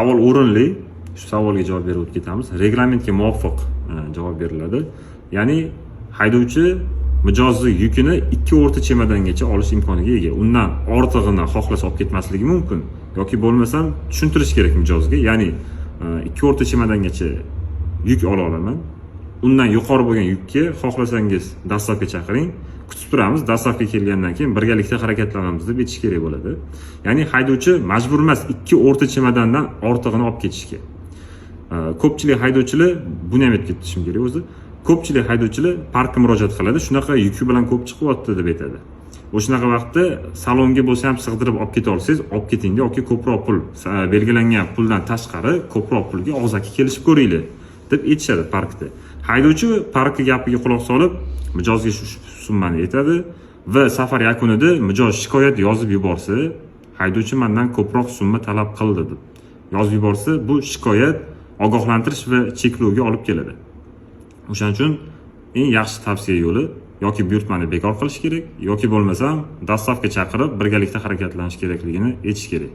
Savol o'rinli. Shu savolga javob berib o'tib ketamiz. Reglamentga muvofiq javob beriladi. Ya'ni haydovchi mijozni yukini ikki o'rta chemodangacha olish imkoniga ega. Undan ortig'ini xohlasa olib ketmasligi mumkin yoki bo'lmasam tushuntirish kerak mijozga. Ya'ni ikki o'rta chemodangacha yuk ola olaman. Undan yuqori bo'lgan yukka xohlasangiz доставка chaqiring, kutib turamiz, доставка kelgandan keyin birgalikda harakatlanamiz deb aytish kerak bo'ladi. Ya'ni haydovchi majbur emas ikki o'rta chemodandan ortig'ini olib ketishga. Ko'pchilik haydovchilar, buni ham aytib ketishim kerak o'zi, ko'pchilik haydovchilar parkka murojaat qiladi, shunaqa yuki bilan ko'p chiqyapti deb aytadi. O'shanaqa vaqtda salonga bo'lsa ham sig'dirib olib keta olsangiz, olib ketingda yoki ko'proq pul, belgilangan puldan tashqari ko'proq pulga og'zaki kelishib ko'ringlar deb aytishadi parkda. Haydovchi parkni gapiga quloq solib, mijozga shu summani aytadi va safar yakunida mijoz shikoyat yozib yuborsa, haydovchi mandan ko'proq summa talab qildi deb yozib yuborsa, bu shikoyat ogohlantirish va cheklovga olib keladi. O'shaning uchun eng yaxshi tavsiya yo'li yoki buyurtmani bekor qilish kerak, yoki bo'lmasam доставка chaqirib birgalikda harakatlanish kerakligini aytish kerak.